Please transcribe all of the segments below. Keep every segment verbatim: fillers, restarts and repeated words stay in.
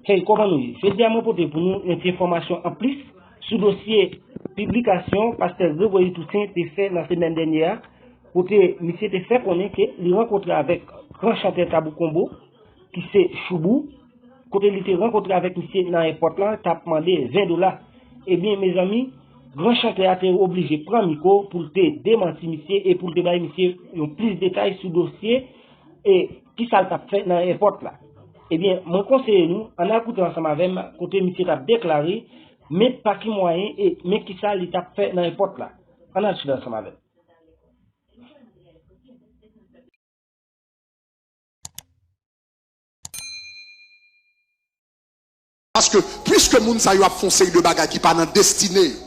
Hey, kòman nou ye? Jodi a mwen pote pou nou yon ti enfòmasyon anplis sou dosye piblikasyon Pastè Gregory Toussaint te fè nan semèn dènye a, kote misye te fè konnen ke li rankontre avèk gran chantè Tabou Combo, ki se Choubou, kote li te rankontre avèk misye nan èpòt la, t ap mande ven dola. Ebyen, mezanmi, gran chantè a te oblije pran mikwo pou l te demanti misye e pou l te bay misye yon plis detay sou dosye e kisa l t ap fè nan èpòt la. Ebyen, mwen konseye nou, ann al koute ansanm avè m kote misye t ap deklare men pa ki mwayen e men kisa li t ap fè nan èpòt la. Ann al chita ansanm avè m. Paske, piske moun sa yo ap fè yon seri de bagay ki pa nan destine yo,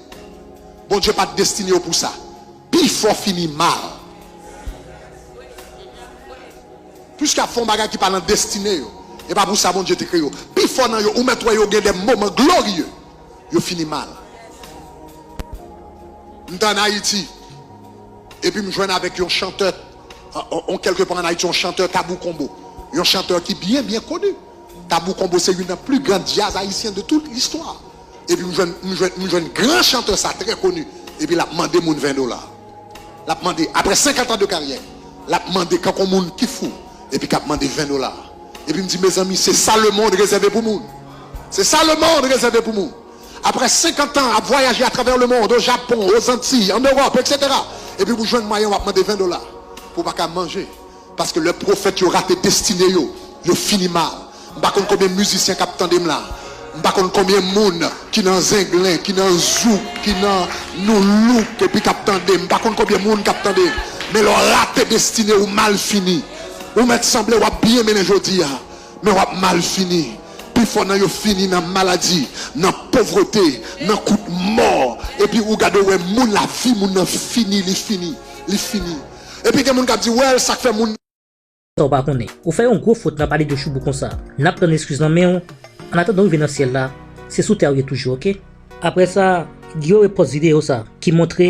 Bondye pa t destine yo pou sa. Pifò fini mal. Piske ap fè yon bagay ki pa nan destine yo, e pa pou sa Bondye te kreye yo. Pifò nan yo, ou mèt wè yo gen de moman glorye, yo fini mal. M t ann Ayiti, epi m jwenn avèk yon chantè, on, kèlke pa ann Ayiti, yon chantè Tabou Combo. Yon chantè ki byen, byen koni. Tabou Combo se youn nan pli gran djaz ayisyen de tout listwa. Epi m jwenn, m jwenn, m jwenn gran chantè sa, trè koni. Epi l ap mande moun ven dola. L ap mande, apre senkant an de karyè, l ap mande kankou moun ki fou, epi k ap mande ven dola. Epi m di, mezanmi, se sa lemonn rezève pou moun. Se sa lemonn rezève pou moun. Apre senkant an ap vwayaje atravè lemonn, o Japon, o Zantiy, an Ewòp, etsetera. Epi pou jwenn mwayen w ap mande ven dola pou w pa ka manje. Paske lè pwofèt yo rate destine yo, yo fini mal. M pa konn konbyen mizisyen k ap tande m la. M pa konn konbyen moun ki nan zenglen, ki nan zouk, ki nan noulouk, epi k ap tande m. M pa konn konbyen moun k ap tande m. Men lè w rate destine w, ou mal fini. Ou mèt sanble w ap byen mennen jodi a, men w ap mal fini. Pifò nan yo fini nan maladi, nan povrete, nan kout mò. Epi ou gade w wè moun, lavi moun nan fini, li fini, li fini. Epi gen moun k ap di, wè l, sa k fè moun. Sa w pa konnen. Ou fè yon gwo fot nan pale de Choubou konsa. N ap tann eskiz nan men w. Annatandan w rive nan syèl la, se sou tè a w ye toujou, oke? Apre sa, Guiro repòs videyo sa, ki montre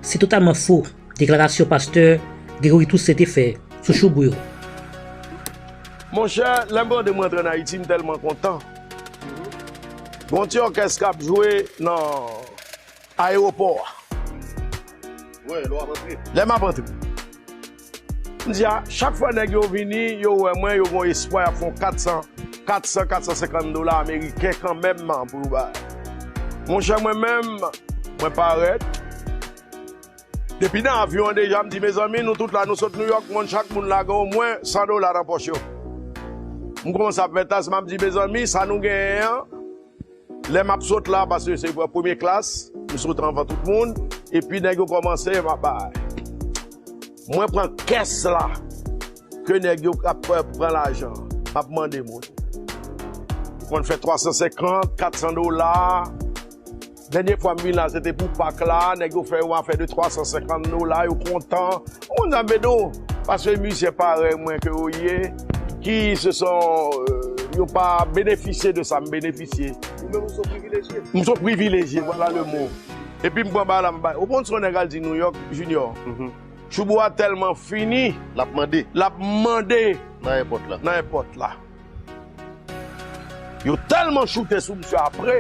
se totalman fo deklarasyon pastè Gregory Toussaint te fè sou Choubou yo. Monchè, lè m tande m rantre ann Ayiti, m tèlman kontan. Gon ti òkès k ap jwe nan ayewopò a. Lè m ap antre. M di a, chak fwa nèg yo vini, yo wè mwen, yo gon espwa y ap fè yon kat san, kat san, kat san senkant dola ameriken kanmenm pou yo bay. Monchè, mwen menm, mwen parèt. Depi nan avyon an deja, m di, mezanmi, nou tout la, nou sot Nouyòk, moun, chak moun la gen omwen san dola nan pòch yo. M kòmanse ap fè tas, m ap di, mezanmi, sa nou genyen an, lè m ap sot la, paske se premye klas, m sot anvan tout moun, epi nèg yo kòmanse, m ap bay. Mwen pran kès la, ke nèg yo ap pran lajan, m ap mande moun. Ou konn fè twa san senkant, kat san dola. Dènye fwa m vin la, se te pou Pak la, nèg yo fè yon afè de twa san senkant dola, yo kontan. Ou konn sa m vle di w? Paske mizisyen parèy mwen ke yo ye, ki se son, euh, yo pa benefisye de sa m benefisye. Ou menm ou se yon privilejye. M se yon privilejye, vwala le mo. Epi m pran bagay la, m bay. Ou konn sa yon nèg al di Nouyòk, Junior? Choubou a tèlman fini. L ap mande. L ap mande. Nan èpòt la. Nan èpòt la. Yo tèlman choute sou misye apre.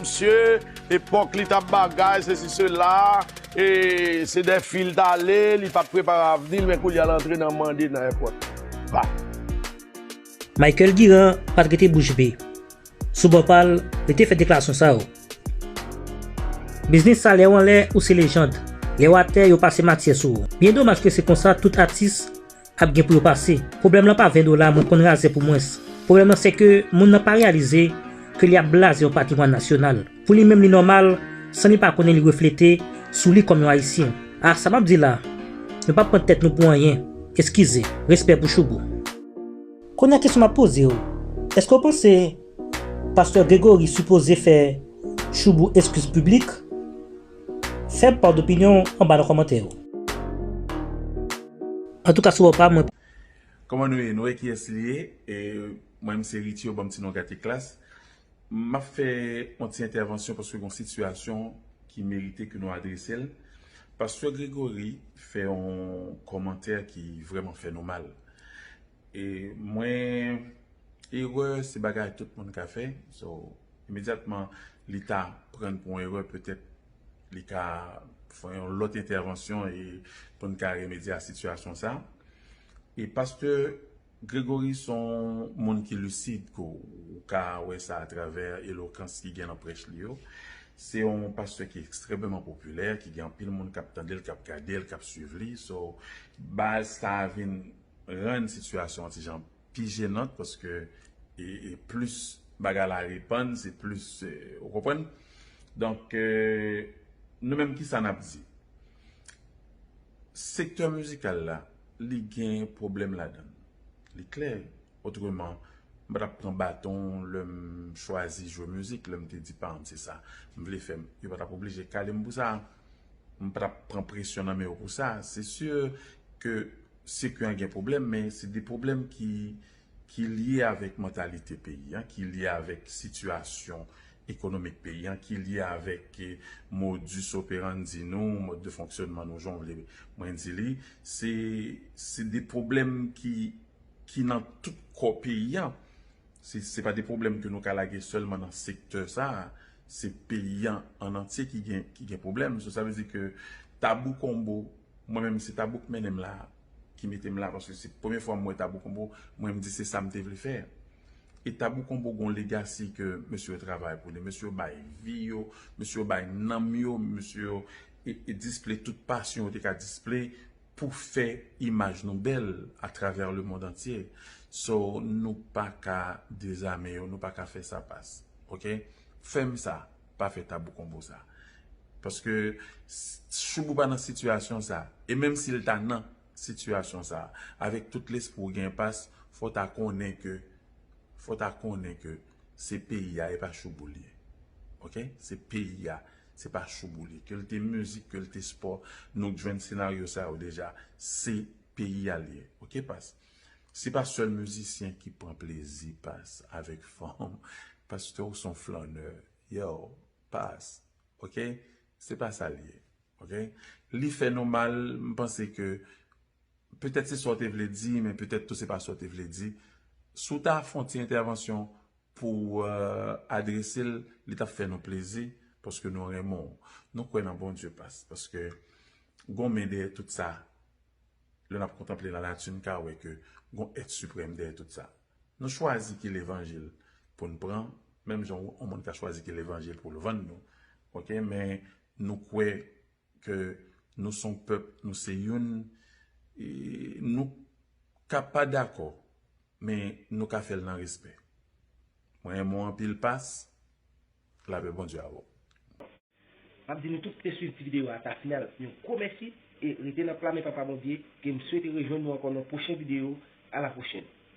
Misye, epòk li t ap bagay, sesi, sela, e se dè fi l t ale, li pa t prepare avni l, men kounye a l antre nan mande nan èpòt. Ba. Michael Guirand pa t rete bouch be. Sou bò pa l, li te fè deklarasyon sa yo. Biznis sa, lè w anlè, ou se lejand. Lè w atè, yo pase matyè sou ou. Byen domaj ke se konsa tout atis ap gen pou yo pase. Pwoblèm lan pa ven dola, mwen konn razè pou mwens. Pwoblèm lan se ke moun nan pa reyalize ke li ap blaze yon patrimwàn nasyonal. Pou li menm li nòmal, san li pa konnen li reflete sou li kòm yon ayisyen. A, sa m ap di la, nou p ap pran tèt nou pou anyen. Eskize, respè pou Choubou. Kounye a kesyon m ap poze w, èske w panse Pastè Gregory sipoze fè Choubou eskiz piblik? Fè m pa w dopinyon w anba nan kòmantè yo. Antouka, sou bò pa m, mwen. Kòman nou ye? Nou wè kiyès li ye? E, mwen, m se Richie, yo ban m ti non Gate Klas. M ap fè yon ti entèvansyon paske gen yon sitiyasyon ki merite ke nou adrese l. Pastè Gregory fè yon kòmantè ki vrèman fè nou mal. E mwen, Erè, se bagay tout moun ka fè. So, imedyatman, li ta pran pou yon erè, petèt, li ka fè yon lòt entèvansyon e pou n ka remedye a sitiyasyon sa. E pastè Gregory se yon moun ki lisid, ke w ka wè sa atravè elokans ki gen nan prèch li yo. Se yon pastè ki ekstrèmeman popilè, ki gen anpil moun k ap tande l, k ap gade l, k ap swiv li. So, baz sa a vin rann sitiyasyon an ti jan pi jenant, paske e, e plis bagay la repann, se plis, e, ou konprann? Donk, e, nou menm, kisa n ap di? Sektè mizikal la, li gen pwoblèm ladan l. Li klè. Otreman, m pa t ap pran baton lè m chwazi jwe mizik, lè m te di paran m se sa m vle fè. Yo pa t ap oblije kale m pou sa. M pa t ap pran presyon nan men yo pou sa. Se si ke sekè an gen pwoblèm, men se de pwoblèm ki, ki lye avèk mantalite peyi an, ki lye avèk sitiyasyon ekonomik peyi an, ki lye avèk, eh, modus operandi nou, mòd de fonksyònman nou, jan w vle mwen di li. Se, se de pwoblèm ki, ki nan tout kò peyi an. Se, se pa de pwoblèm ke nou ka lage sèlman nan sektè sa a. Se peyi an an antye ki gen, ki gen pwoblèm. So, sa vle di ke Tabou Konbo, mwen menm, se Tabou k mennen m la, ki mete m la, paske se premye fwa m wè Tabou Konbo, mwen m di se sa m te vle fè. E Tabou Konbo gon legasi ke mesye yo travay pou li. Mesye yo bay vi yo, mesye yo bay nanm yo, mesye yo e, e display tout pasyon yo te ka display pou fè imaj nou bèl atravè le monde entier. So, nou pa ka dezame yo, nou pa ka fè sa pas. Oke? Fè m sa, pa fè Tabou Konbo sa. Paske s- Choubou pa nan sitiyasyon sa. E menm si l ta nan sitiyasyon sa, avèk tout lespri w gen pas, fò w ta konnen ke, fò w ta konnen ke se peyi a, e pa Choubou l ye. Oke? Se peyi a, se pa Choubou l ye. Ke l te mizik, ke l te spò, nou jwenn senaryo sa yo deja. Se peyi a l ye. Oke, pas? Se pa sèl mizisyen ki pran plezi pas avèk fanm. Pastè, ou se yon flannè. Yo, pas. Oke? Se pa sa l ye. Oke? Li fè nou mal, m panse ke petèt se sa w te vle di, men petèt tou se pa sa w te vle di. Si w ta fè yon ti entèvansyon pou, eh, adrese l, li t ap fè nou plezi, paske nou renmen w. Nou kwè nan Bondye pas, paske gon men dèyè tout sa. Lè n ap kontanple lanati, n ka wè ke gon èt siprèm dèyè tout sa. Nou chwazi ki levanjil pou n pran, menm jan yon moun ka chwazi ki levanjil pou l vann nou. Oke, men nou kwè ke nou se yon pèp, nou se youn, e nou ka pa dakò, men nou ka fè l nan respè. Mwen renmen w anpil pas, lapè Bondye avè w. M ap di nou tout ki te swiv ti videyo a ata final, yon gwo mèsi e rete nan pla men Papa Bondye, ke m swete rejwenn nou ankò nan pwochen videyo. A la pwochèn.